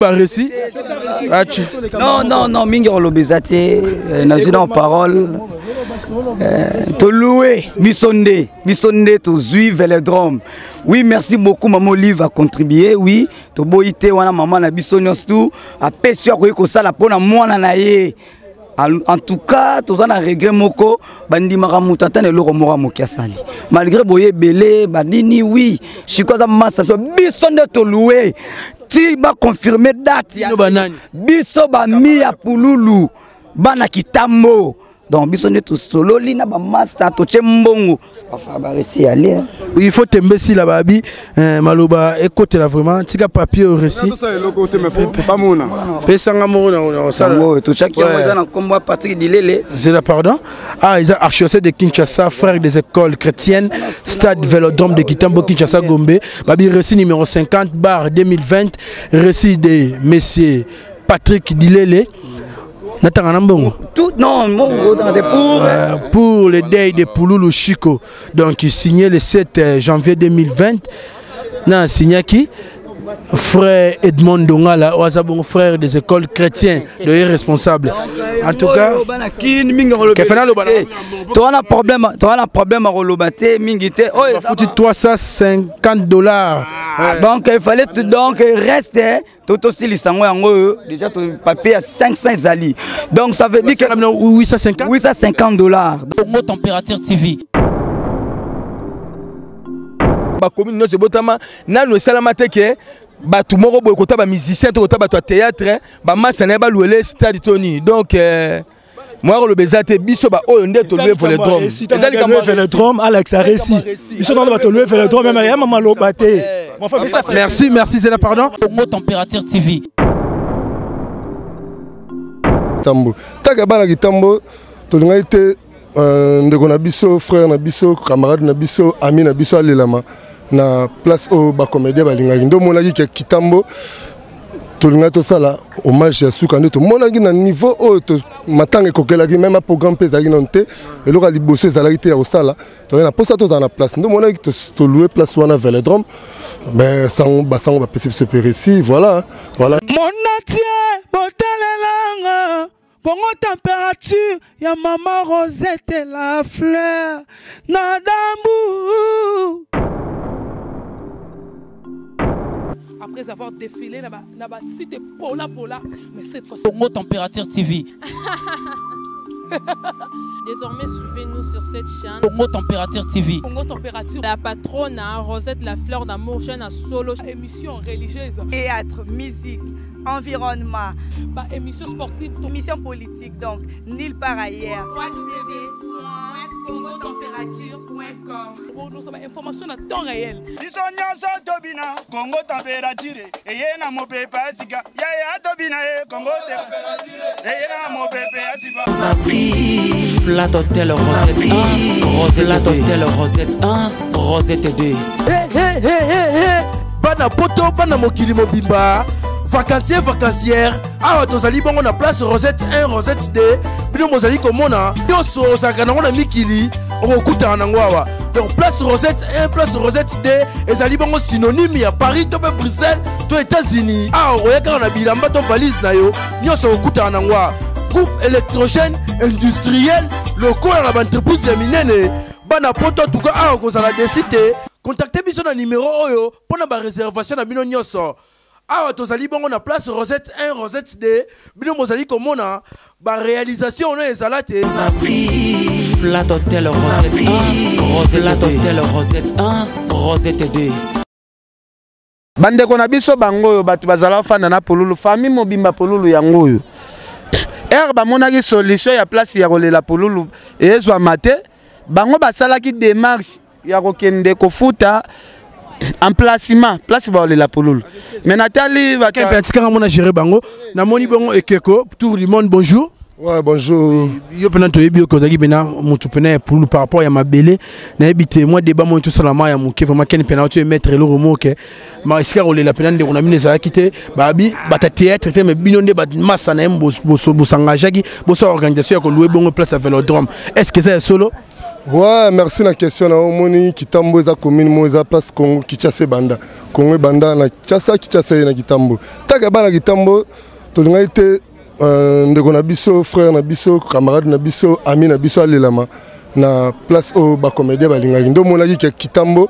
Ba récit. Non non non mingi koloba eza te euh, nazwi na parole euh, toloue biso nde biso nde tozwi velodrome. Oui, merci beaucoup mama Olive a contribué. Oui, toboyi te wana mama na biso nyonso tu apesi yo akoki kosala mpo na mwana na ye. En tout cas toza na regret moko, bandimaka moto ata na eloko moko ya moke asali malgré boye ebele banini. Oui, siko aza masa biso, biso nde toloue ti baconfirme date ya biso bami ya pululu bana kitambo. Donc biso nde tosololi na bamaster, totie mbongo baresi ale. Il faut tembe sila babi eh, maloba ekotela vraiment tika papier au récit. Pesanga moko na osala totiaki yango eza na nkombo ya Patrik Dilele. Zela, pardon. Ah, eza archidiocèse de Kinshasa, frère des écoles chrétiennes, stade Vélodrome de Kitambo, Kinshasa Gombe. Babi récit numéro 50/2020, récit de monsieur Patrick Dilele. Natanga na mbongo. Tout non mbongo pour pour le deuil de Pululu Chico. Donc signé le 7 janvier 2020. Na signé qui frère Edmond Dongala, oaza bon frère des écoles chrétiennes, de responsable. En tout cas, toi na problème, toi na problème à koloba te mingi te. Oyo futi 350 $. Donc il fallait tout, donc reste totosilisa yango yango oyo déjà to papier ya 500 ezali. Donc ça veut dire que 850. 850 $. Congo Température TV. Bacommune nyonso ebotama nanu esalama te ke bato moko boye kota bamusicien to kota bato ya théâtre bamasa na ye baluele stade to nini. Donc moya koloba eza te, biso baoyo nde tolue Vélodrome. Eza likambo Vélodrome alakisa récit, biso nano bato lue Vélodrome ya mama loba te. Merci, merci Zela, pardon. Congo Température TV. Tambo taka bana kitambo tolingaki te ndeko na biso, frère na biso, camarade na biso, ami na biso alelama na place oyo bacomédien balingaki. Nde omonaki ke kitambo tolingaki tosala hommage ya suka. Nde tomonaki na niveau oyo matanga ekokelaki, même programme mpe ezalaki nano te. Eloko ya liboso ezalaki te ya kosala, toyei na mposa tozala na place. Nde omonaki toloue place wana Vélodrome, mais sango basango bapesi biso mpe récit. Voilà, voilà. Monatie botalelanga Congo Température ya mama Rosette la fleur na dambu. Après avoir défilé na ba site Pola Pola, mais cette fois Congo Température TV. Désormais, suivez-nous sur cette chaîne. Congo Température TV. Congo Température. La patronne, hein, Rosette la fleur d'amour, chaîne à solo. Émission religieuse. Théâtre, musique, environnement. Bah, émission sportive. Émission politique, donc nulle part ailleurs. www.congotempérature.com. Nous sommes information à temps réel. Biso nyonso tobina Kongo Température eye na mopepe ya sika yaya tobina ye Kongo eye na mopepe ya sika. Flat Hotel Rosette 1, Rosette Flat Hotel Rosette 1, Rosette 2. Hey, hey, hey, hey, hey. Bana poto, bana mokili mobimba, vacancier, vacancière, awa tozali bongo na place Rosette 1, Rosette 2. Bino bozali komona nyonso ozalaka nango na mikili okokutana nango awa. Donc place Rosette 1, place Rosette 2 ezali bongo synonyme ya Paris to mpe Bruxelles to États-Unis. Awa okoya kaka na bilamba to valise na yo, nyonso okokutana nango awa. Groupe électrogène industriel lokola na baentreprise ya minene. Bana poto, tuka awa kozala déçu te. Contacte biso na numéro oyo mpo na baréservation na bino nyonso. Awa tozali bongo na place Rosette 1, Rosette 2. Bino bozali komona baréalisation oyo ezala te. Flat Hotel Rosette 1, Rosette Flat Hotel Rosette 1, Rosette 2. Bandeko na biso bango oyo bato bazala ofanda na Pululu, famille mobimba Pululu yango oyo ere bamonaki solution ya place ya kolela Pululu ezwama te, bango basalaki démarche ya kokende kofuta emplacement place baolela Pululu. Mais natali bato Mpe atikanga mona gérer bango, namoni bongo ekeko tour du monde. Bonjour. Ouais, bonjour. Yo mpena toyebi yo ozalaki mpena motu mpena ya Pululu par rapport ya mabele. Nayebi te mwa débat moi tosalama ya moke vraiment keni mpena oto emettre eloko moke ma esika kolela mpena ndeko na bino ezalaki te. Babi bata théâtre te, mais bino nde bamasa na ye bosangageaki bosala organisation ya kolouer bongo place ya Vélodrome. Est ce que eza ya solo? Ouais, merci na question na omoni Kitambo eza commune mo eza place Congo Kinshasa ebanda. Congo ebanda na Kinshasa, Kinshasa ye na Kitambo. Taka bana Kitambo tolingaki te euh, ndeko na biso, frère na biso, camarade na biso, ami na biso alelama na place oyo ba comédien balingaki. Nde omonaki ke Kitambo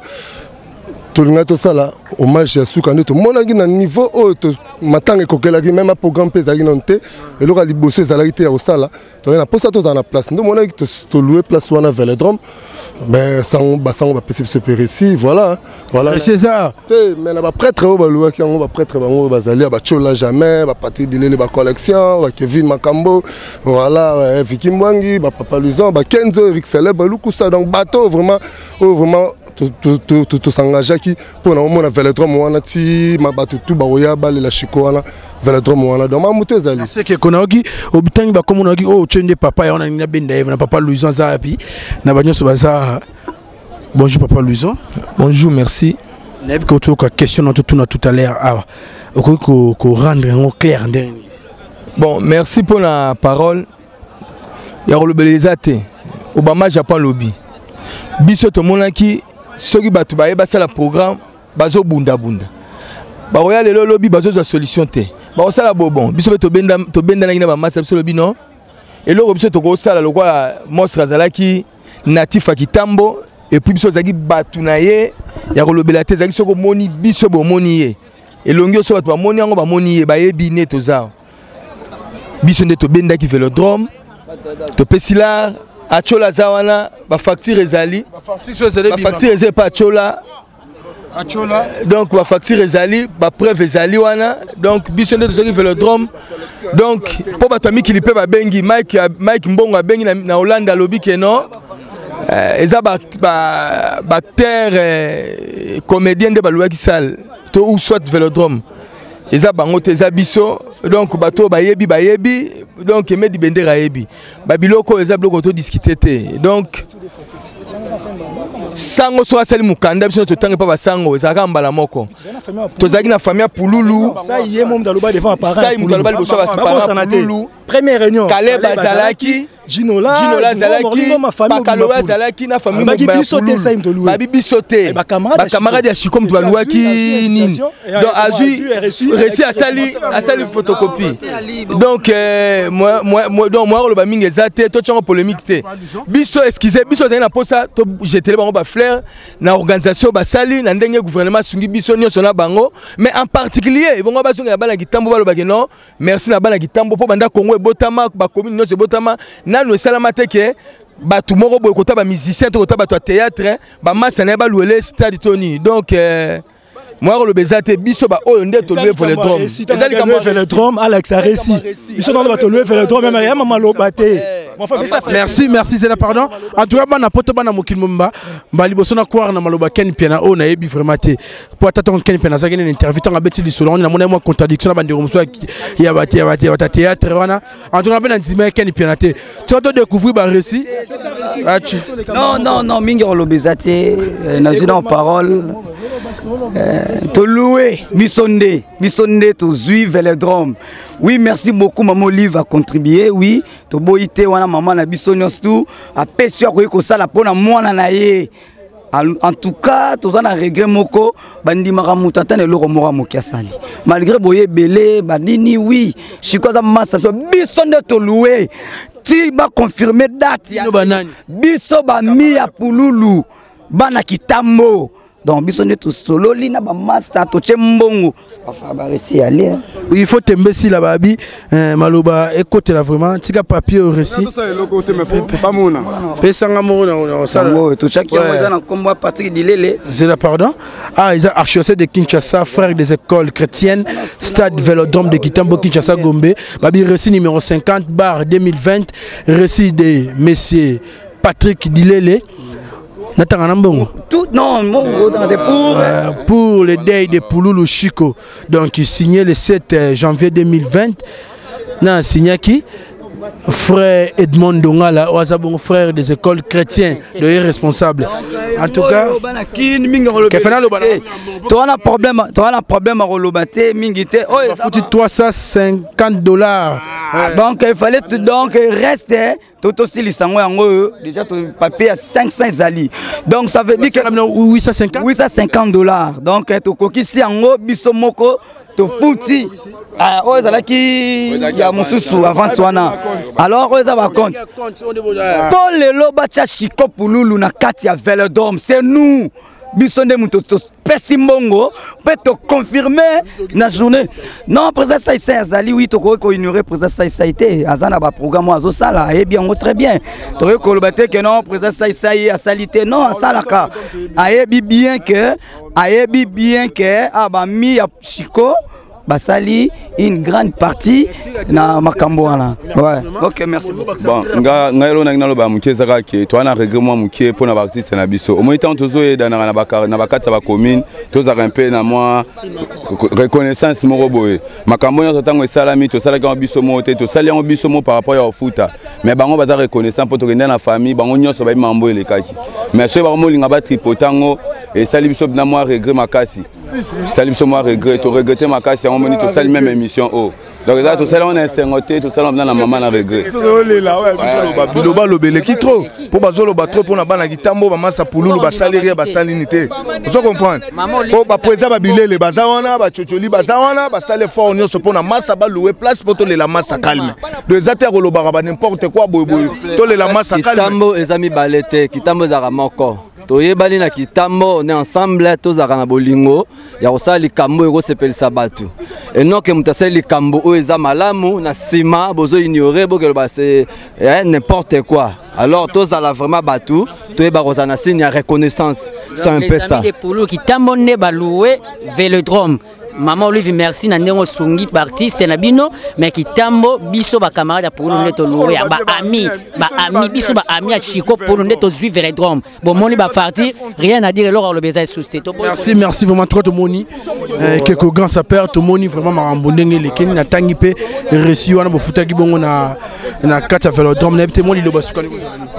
tolingaki tosala hommage ya suka nde tomonaki na niveau oyo matanga ekokelaki meme programme mpe ezalaki nano te eloko ya liboso ezalaki te ya kosala toye na mposa tozala na place nde omonaki toloue place wana velodrome mais sango basango bapesi biso mpe récit voilà voilà César te mais na baprêtre oyo balouaki yango baprêtre bango oyo bazali ya batiola jamais bapatrik dilele bacollection bakevin makambo voilà viki mbwangi bapapa luison bakenzo eric célèbre lukusa donc bato vraiment oyo vraiment tosengageaki mpo na omona velodrome wana ti bato tu bakoya balela shiko wana velodrome wana donc mamutu ezali seke konayoki obitangi bakombo nayoki oyo otye nde papa ya wana nini abenda ye na papa louison aza wapi na banyonso baza. Bonjour papa Louison. Bonjour, merci. Nayebi ke otoyoka question na totuna tout à l'heure awa okoki korendre yango clair ndenge nini? Bon, merci pour la parole. Ya kolobela eza te. Obama Japon lobi. Biso tomonaki soki bato baye basala programme bazobundabunda bakoya lelo lobi bazozwa solution te bakosala bobon biso mpe tobendanaki na bamasa biso lobi non eloko biso tokosala lokola monstre azalaki natif ya kitambo epuis biso ozalaki bato na ye ya kolobela te ezalaki soki omoni biso bomoni ye elongi oso bato bamoni yango bamoni ye bayebi ne toza biso nde tobendaki velodrome topesi lar achola aza wana bafacture ezali bafacture eza epa achola Achola. Donc ba facture ezali, ba preuve ezali wana. Donc biso nde tozaki velodrome. Donc po bato ya mikili mpe babengi Mike Mike Mbongo abengi na, na Hollande alobi ke non. Eza ba ba acteur comédien nde balouaki salle to ou soit velodrome. Eza bango te eza biso. Donc bato oyo bayebi bayebi donc Medi Bendera ayebi. Ba biloko eza biloko to discuter te. Donc sango soki asali mokanda biso totangi mpa basango ezalaka mbala moko tozalaki na famille ya pululu sai moto aloba liboso ya baparent pululu première réunion kaleb azalaki Ginola azalaki Bakalowe azalaki na famille mobimba ya Pululu babi biso te bacamarade ya Chico moto baluwaki nini donc azwi récit asali asali photocopie donc donc moya koloba mingi eza te totyango polémique te biso excuse biso ozali na mposa tojetele bango bafleur na organisation basali na ndenge gouvernement asungi biso nyonso na bango mais en particulier ebongo bazongela bana kitambo balobake non merci na bana kitambo mpo banda congo ebotama bacommune nyonso ebotama nanu esalama te ke bato moko boye kota bamusicien to kota bato ya théâtre bamasa na ye baluele stade to nini donc moya koloba eza te biso baoyo nde tolue velodrome eza likambo velodrome alex aresi biso nano bato lue velodrome meme ya mama loba te merci merci zela pardon en tout cas bana poto bana mokili mobimba mba liboso na kwara na maloba ken piana oyo nayebi vraiment te po ata ntango ken piana azalaki nene interview ntango abeti lisolo yango namoni mwa contradiction na bandeko mosusu ya bata théâtre wana en tout cas mpe na ndima ya ken piana te tika to découvrir ba récit. Non non non mingi koloba eza te nazwi na parole toloue biso nde biso nde tozwi velodrome. Oui, merci beaucoup mama Olive a contribué. Oui, toboyi te wana mama na biso nyonso tu apesi yo akoki kosala mpo na mwana na ye. En tout cas toza na regret moko bandimaka moto ata na eloko moko ya moke asali malgré boye ebele banini. Oui, Chiko aza masa biso biso nde toloue ti baconfirme date biso bami ya pululu bana kitambo. Donc biso nde tosololi na bamaster totie mbongo baresi ale il faut tembe sila babi maloba ekotela vraiment tika papier au récit pesanga moko na osala totiaki yango eza na nkombo ya Patrick Dilele Zela pardon. Ah, ils archidiocèse de Kinshasa, frère des écoles chrétiennes, stade Vélodrome de Kitambo, Kinshasa, Gombe. Babi récit numéro 50 bar 2020, récit de monsieur Patrick Dilele. Natanga na mbongo. Tout non, mbongo dans des pour pour le deuil de Pululu Chico. Donc il signé le 7 janvier 2020. Na signé qui frère Edmond Dongala, oaza bon frère des écoles chrétiennes, de responsable. En tout cas, toi na problème, toi na problème à koloba te mingi te. Oyo futi 350 $. Donc il fallait tout, donc reste totosilisa yango, yango oyo déjà papier ya 500 ezali. Donc ça veut dire que 850, 850 $. Donc tokokisi yango biso moko, tofuti oyo ezalaki ya mosusu, avance wana. Alors oyo eza bacompte mpo lelo batya Chiko Pululu na kati ya Velodrome, c'est nous, biso nde moto topesi mbongo mpe toconfirme na journée. Non, président Saisai azali, oui, tokoki koignore président Saisai te. Aza na baprogramme oyo azosala, ayebi yango très bien. Tokoki koloba te ke non, président Saisai asali te. Non, asalaka, ayebi bien ke, ayebi bien ke ah, bami ya Chiko basali une grande partie na makambo wana. Ouais. Ok, merci. Bon, nga ngai eloko nangi naloba moke eza kaka ke toza na regret mwa moke mpo na baartiste na biso. Omoni, ntango tozoyedanaka na bakati ya bacommune, tozalaka mpe na mwa reconnaissance moko boye. Makambo nyonso ntango esalami, tosalaki yango biso moko te, tosali yango biso moko par rapport ya kofuta, mais bango baza reconnaissant mpo tokende na famille, bango nyonso bayebi makambo elekaki. Mais soki bango molinga batripote yango, esali biso na mwa regret makasi, esali biso mwa regret, toregrete makasi. Yango moni tosali même émission oyo. Donc eza tosali yango na esengo te, tosali yango na mama na regret. Biloba aloba eleki trop, mpo bazoloba trop mpona bana Kitambo, bamasa Pululu basali rie, basali nini te. Ozo comprendre, mpo baprésident babilele baza wana, bacocoli baza wana, basali effort nyonso mpona masa balouer place mpo tolela masa calme. Donc eza te ya kolobaka ba n'importe quoi boyeboye, tolela masa calme. Kitambo eza mibale te, Kitambo ezalaka moko. Toyebani na Kitambo, on est ensemble, tozalaka na bolingo ya kosala likambo oyo ekosepelisa bato. Enoke moto asali likambo oyo eza malamu, na nsima bozo ignore, bokeloba c'est n'importe quoi. Alors tozala vraiment bato toyeba kozala na signe ya reconnaissance, c'est un peu ça. De Pulu Kitambo nde balouer Vélodrome. Mama Olive, merci na ndenge osungi baartiste na bino. Mais Kitambo, biso bacamarade ya Pulu nde tolouer, ya baami, baami, biso baami ya Chiko Pulu nde tozwi Vélodrome. Bomoni bafarti, rien à dire, eloko aloba eza lisusu te. Merci, merci vraiment trop. Tomoni keko grand sapeur, tomoni vraiment makambo ndenge elekeni. Natangi mpe reçu wana bofutaki bongo na kati ya Vélodrome. Nayebi te mwa liloba sukani.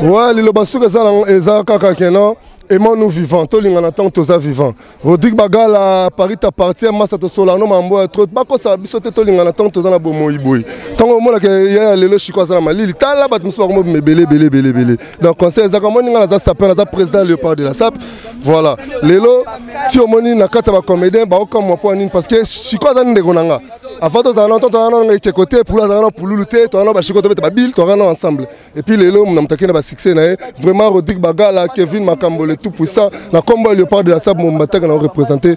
Ouais, liloba suka eza kaka ke non, aimons-nous vivant, tolingana ntango toza vivant. Rodrigue Bagala, Paris t'appartient. Masa tosola no mambo ya trop, bakosala biso te. Tolingana ntango toza na bomoi boye. Ntango omonaka ya lelo Chiko aza na malili, tala bato mosusu bakomobima ebele ebele ebele ebele. Donc conseil ezaka, omoni nga naza sapeur, naza président Léopard de la Sape. Voilà, lelo ti omoni na kati ya bacomédien baokamwa mpo ya nini? Parce que Chiko aza ndeko na nga. Avant tozala na tozala na ekeko te, Pulu azala na Pululu te, tozala na bashiko, tobeta babile, tozala na ensemble. Et puis lelo na moto akei na basuccès na ye. Vraiment, Rodrigue Bagala, Kevin Makambo, le tout puissant, na kombo ya Léopard de la Sape Mombataka, na représente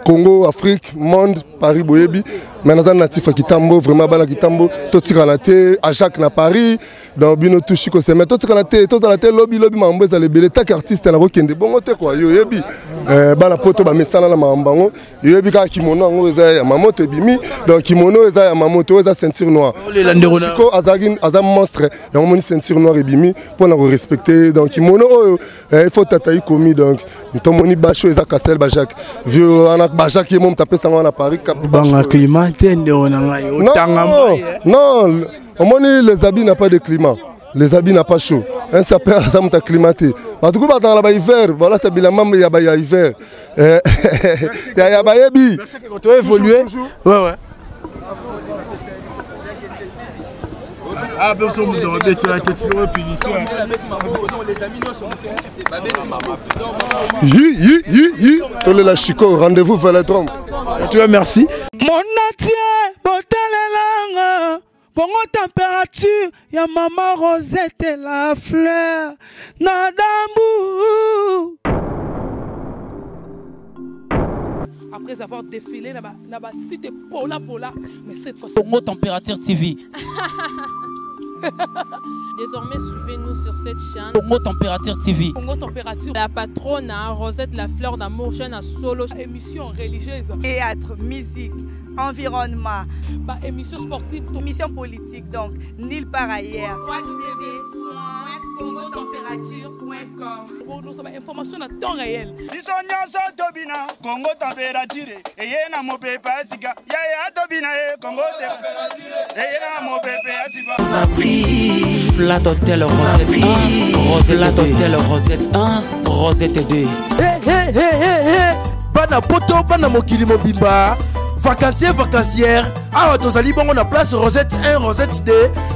Congo, Afrique, monde, Paris boyebi. Mais naza natif ya Kitambo. Vraiment, bana Kitambo, totikala te. A Jacques na Paris, donc bino tushi koseme, totikala te, tozala te. Lobi lobi makambo ezala ebele. Taki artiste nakokende bongo te kua. Yo oyebi bana poto bamesana na makambo yango. Yoyebi kaka kimono yango eza ya mamoto ebimi. Donc kimono eza ya mamoto, oyo eza ceinture noire. Siko azalaki aza monstre yango, moni ceinture noire ebimi mpona korespecte. Donc kimono oyo, il faut tata ikomi. Donc tomoni basho eza Castel Bajak, vieux wana Bajak, ye mo moto apesanga wana Paris. Banga climat te, ndeko na ngai, otanga. Non, omoni, les habits n'a pas de climat, les habits n'a pas chaud. Un sapeur aza moto climat te. Bato ku batanga na bahiver, balata bilamba ya ya hiver ya bayebi. To évoluer, ouais. Ah, personne moto abeti wana te, tika punition. Yi yi yi yi, tolela Chiko, rendez-vous Vélodrome. Tu vois, merci. Mon entier botalelanga Congo température ya mama Rosette la fleur na dambu. Après avoir défilé na ba site pola pola, mais cette fois Congo Température TV. Désormais, suivez-nous sur cette chaîne. Congo Température TV. Congo Température. La patronne, hein, Rosette la fleur d'amour, chaîne à solo. Émission religieuse. Théâtre, musique, environnement. Bah, émission sportive. Émission politique, donc nulle part ailleurs. www.congotempérature.com. Information à temps réel. Biso nyonso tobina Kongo température eye na mopepe ya sika. Yaya tobina ye Kongo eye na mopepe ya sika. Flat Hotel Rosette 1, Rosette, Flat Hotel Rosette 1, Rosette 2. Hey, hey, hey, hey, hey. Bana poto, bana mokili mobimba. Vacancier, vacancière, awa tozali bongo na place Rosette 1, Rosette 2.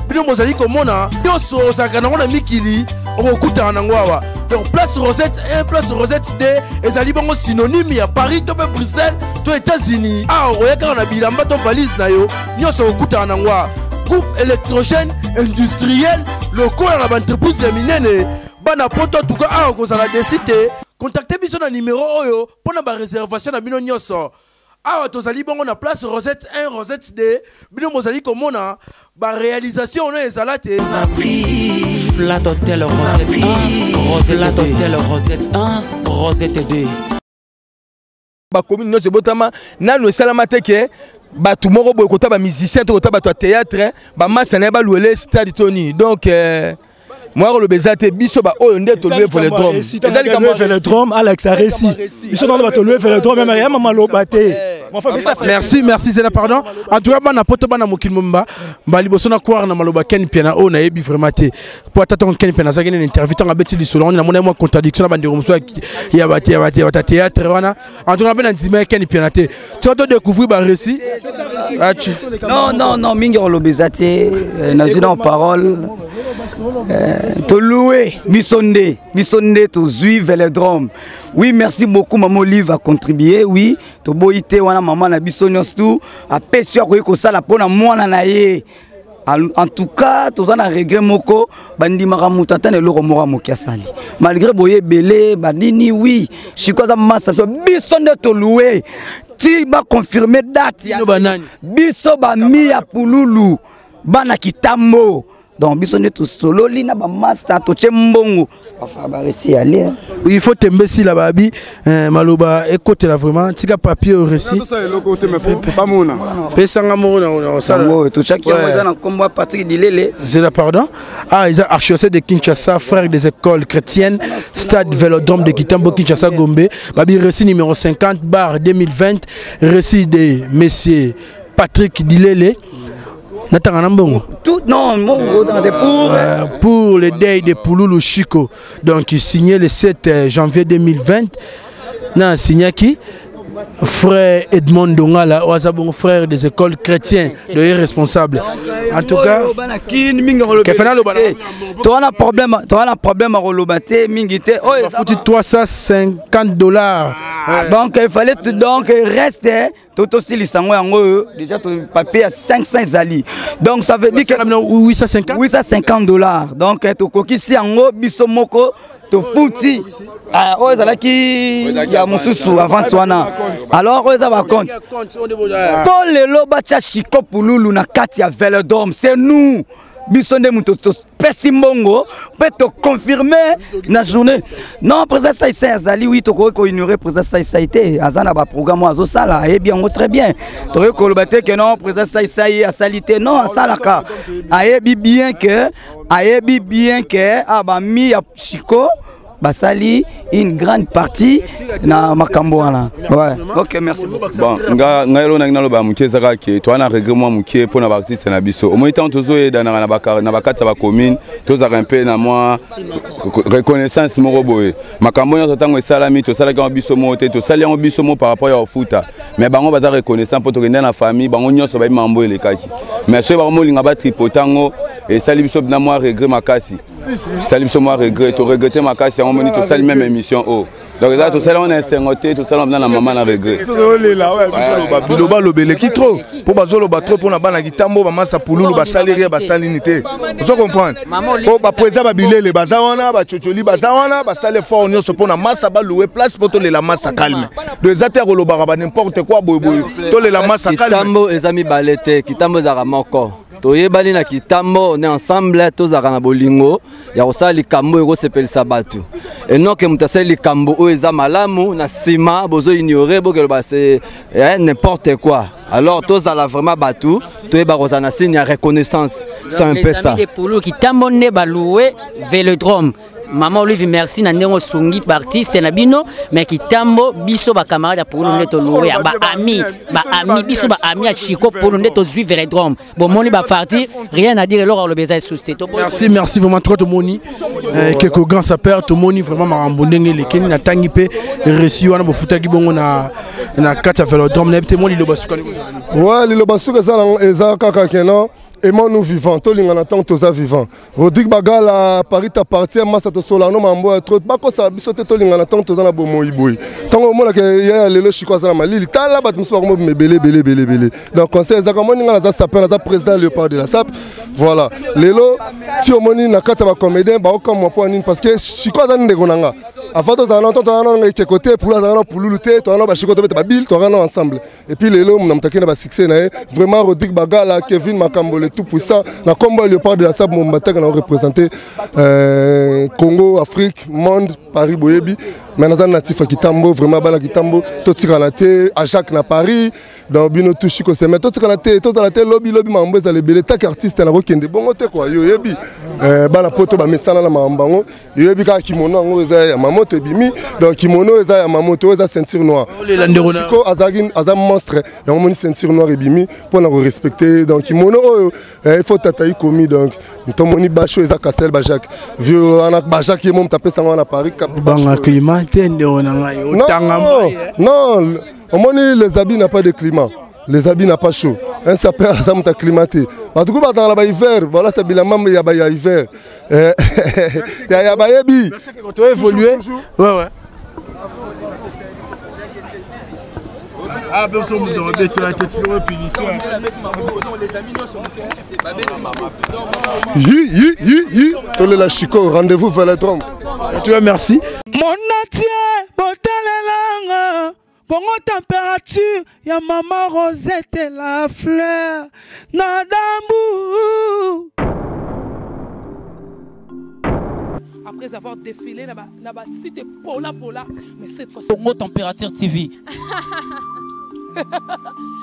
Bino bozali komona nyonso ozalaka nango na mikili, okokutana nango awa. Donc place Rosette 1, place Rosette 2 ezali bongo synonyme ya Paris to mpe Bruxelles to États-Unis. Awa okoya kaka na bilamba to valise na yo, nyonso okokutana nango awa. Groupe électrogène industriel lokola na baentreprise ya minene, bana poto tuka awa kozala desi te. Contacte biso na numero oyo mpo na bareservation na bino nyonso. Awa tozali bongo na place Rosette 1, Rosette 2. Bino bozali komona baréalisation oyo ezala te. Flat Hotel Rosette 1, Rosette Hotel Rosette 1, Rosette 2. Bacommune nyonso ebotama nanu esalama te ke bato moko boye kota bamusicien to kota bato ya théâtre bamasa na ye baluele stade to nini. Donc moya koloba eza te, biso baoyo nde tolue velodrome. Eza likambo velodrome alakisa récit, biso nano bato lue velodrome ya mama loba te. Merci, merci Zela, pardon. En tout cas bana poto, bana mokili mobimba, mbali boso na kwara na maloba Ken Piana oyo nayebi vraiment te. Po ata ntango Ken Piana azalaki nene interview, ntango abeti lisolo wana, namoni mwa contradiction na bandeko mosusu ya bato ya théâtre wana. En tout cas mpe na ndima ya Ken Piana te. Tika to découvrir ba récit. Non, non, non, mingi koloba eza te, nazwi na parole. Toloue biso nde, biso nde tozwi velodrome. Oui, merci beaucoup mama Olive a contribué. Oui, toboyi te wana mama na biso nyonso tu apesi oyo akoki kosala mpona mwana na ye. En tout cas toza na regret moko, bandimaka moto ata na eloko moko ya moke asali malgré boye ebele banini. Oui, sikoyo aza masa biso, biso nde toloue ti baconfirme date ya biso bami ya pululu bana kitambo. Donc biso nde tosololi na bamaster, totie mbongo baresi ale. Il faut tembe sila babi maloba ekotela vraiment, tika papier au récit. Pesanga moko na osala. Totiaki yango eza na nkombo ya Patrick Dilele. Zela, pardon. Ah, eza archidiocèse de Kinshasa, frère des écoles chrétiennes, stade Vélodrome de Kitambo, Kinshasa, Gombe. Babi récit numéro 50 bar 2020, récit de monsieur Patrick Dilele. Natanga na mbongo. Tout, non, mbongo te pour pour le deuil de Pululu Chico. Donc signé le 7 janvier 2020. Na signaki frère Edmond Dongala, oaza bon frère des écoles chrétiennes, de responsable. En tout cas, toi na problème, toi na problème à koloba te mingi te. Oyo futi $350. Donc il fallait tout, donc reste totosilisa yango, yango oyo déjà papier ya 500 ezali. Donc ça veut dire que 850, $850. Donc tokokisi yango biso moko, tofuti oyo ezalaki ya mosusu avance wana. Alors oyo eza bacompte mpo lelo batya Chiko Pululu na kati ya velodrome, c'est nous, biso nde moto topesi mbongo mpe toconfirme na journée. Non, président Saisai azali, oui, tokoki koignore président Saisai te. Aza na baprogramme oyo azosala, ayebi yango très bien. Tokoki koloba te ke non, président Saisai asali te. Non, asalaka, ayebi bien ke, ayebi bien ke ah, bami ya Chiko basali une grande partie na makambo wana. Ouais. Ok, merci. Bon, nga ngai eloko nangi naloba moke eza kaka ke toza na regret mwa moke mpo na baartiste na biso. Omoni ntango tozoyedanaka na bakati ya bacommune, tozalaka mpe na mwa reconnaissance moko boye. Makambo nyonso ntango esalami, tosalaki yango biso moko te, tosali yango biso moko par rapport ya kofuta, mais bango baza reconnaissant mpo tokende na famille, bango nyonso bayebi makambo elekaki. Mais soki bango molinga batripote yango, esali biso na mwa regret makasi, esali biso mwa regret, toregrete makasi. Yango moni tosali même émission oyo. Donc eza tosali yango na esengo te, tosali yango na mama na regret. Biloba aloba eleki trop, mpo bazoloba trop mpona bana kitambo, bamasa pululu basali rien, basali nini te. Ozo comprendre, mpo baprésida babilele baza wana, bacocoli baza wana, basali effort nyonso mpona masa balouer place mpo tolela masa calme. Donc eza te ya kolobaka ba n'importe quoi boyeboye, tolela masa calme. Kitambo eza mibale te, kitambo ezalaka moko. Toyebani na kitambo, on est ensemble, tozalaka na bolingo ya kosala likambo oyo ekosepelisa bato, enoke moto asali likambo oyo eza malamu, na nsima bozoignore, bokeloba c'est n'importe quoi. Alors tozala vraiment bato toyeba kozala na signe ya reconnaissance, c'est un peu ça. Pulu Kitambo nde baloué vélodrome. Mama Olive, merci na ndenge osungi baartiste na bino, mais kitambo biso bacamarade ya Pululu nde toloué ya baami, baami biso baami ya Chico Pululu nde tozwi Velodrome. Bomoni bafarti, rien à dire, eloko alobi eza lisusu te. Merci, merci vraiment trop tomoni keko grand sapeur tomoni vraiment makambo ndenge elekeni natangi mpe reçu wana bofutaki bongo na na kati ya Velodrome. Nayebi te mwa liloba suka ndenge ozala nini? Ouais, liloba suka eza eza kaka keno aimons-nous vivant, tolingana ntango toza vivant. Rodrigue Bagala, Paris t'appartient, masa tosolano mambo ya trop bakosaka biso te. Tolingana ntango toza na bomoi boye. Ntango omonaka ya lelo Shiko aza na malili, tala bato mosusu bakomobima ebele ebele ebele ebele. Donc conseil ezaka, omoni nga naza sapeur, naza président Léopard de la Sape. Voilà, lelo ti omoni na kati ya bacomédien baokamwa mpo ya nini? Parce que Shiko aza ndeko na nga. Avant tozala na tozala na ekeko te, Pulu azala na Pululu te, tozala na bashiko, tobeta babile, tozala na ensemble. Et puis lelo na moto akei na basuccès na ye. Vraiment, Rodrigue Bagala, Kevin Makambo, le tout puissant, na kombo ya Léopard de la Sape Mombataka, na représente Congo, Afrique, monde, Paris boyebi, mais naza natif ya Kitambo. Vraiment, bana Kitambo totikala te. A Jacques na Paris, donc bino tous Shiko seme, totikala te, tozala te lobi lobi makambo ezala ebele. Taki artiste nakokende bongo te kua, yo oyebi bana poto bamesana na makambo yango. Yoyebi kaka kimono yango eza ya mamoto ebimi, donc kimono eza ya mamoto, oyo eza ceinture noire. Siko azalaki aza monstre yango, moni ceinture noire ebimi mpona korespecte. Donc kimono oyo il faut tata ikomi. Donc tomoni basho eza Castel Bajak, vieux wana Bajak ye mo moto apesanga wana Paris. Banga climat te, ndeko na ngai, otanga. Non, omoni, les habits n'a pas de climat, les habits n'a pas chaud. Un sapeur aza moto climat te. Bato ku batanga na bahiver, balata bilamba ya ya hiver ya bayebi. To évoluer, ouais. Ah, personne moto abeti wana te, tika punition. Yi yi yi yi, tolela Chico, rendez-vous Velodrome. Tu vois, merci. Mon entier botalelanga Congo température ya mama Rosette la fleur na dambu. Après avoir défilé na ba site pola pola, mais cette fois Congo Température TV.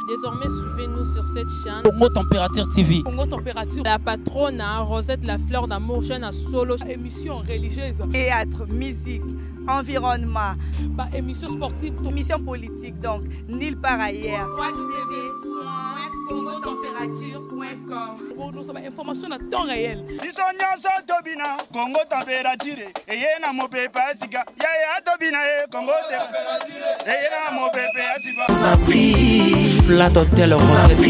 Désormais, suivez-nous sur cette chaîne. Congo Température TV. Congo Température. La patronne, hein, Rosette la fleur d'amour, chaîne à solo. Émission religieuse. Théâtre, musique, environnement. Bah, émission sportive. Émission politique, donc nulle part ailleurs. www.congotempérature.com. Nous sommes information à temps réel. Biso nyonso tobina Kongo température eye na mopepe ya sika. Yaya tobina ye Kongo eye na mopepe ya sika. Flat Hotel Rosette 1,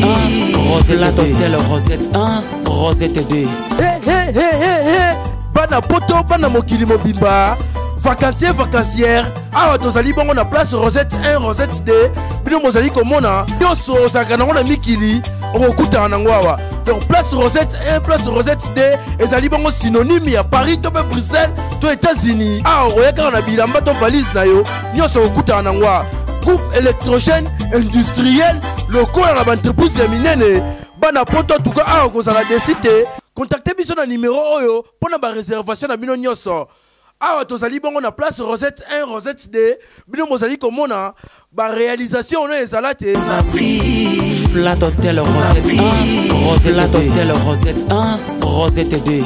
Rosette Flat Hotel Rosette 1, Rosette 2. Hey, hey, hey, hey, hey. Bana poto, bana mokili mobimba, vacancier, vacancière, awa tozali bongo na place Rosette 1, Rosette 2. Bino bozali komona nyonso ozalaka nango na mikili, okokutana nango awa. Donc place Rosette 1, place Rosette 2 ezali bongo synonyme ya Paris to mpe Bruxelles to États-Unis. Awa okoya kaka na bilamba to valise na yo, nyonso okokutana nango awa. Groupe électrogène industriel lokola na baentreprise ya minene. Bana poto, tuka awa kozala déçu te. Contacte biso na numero oyo mpo na baréservation na bino nyonso. Awa tozali bongo na place Rosette 1, Rosette 2. Bino bozali komona baréalisation oyo ezala te. Flat Hotel Rosette 1, Rosette Flat Hotel Rosette 1, Rosette 2.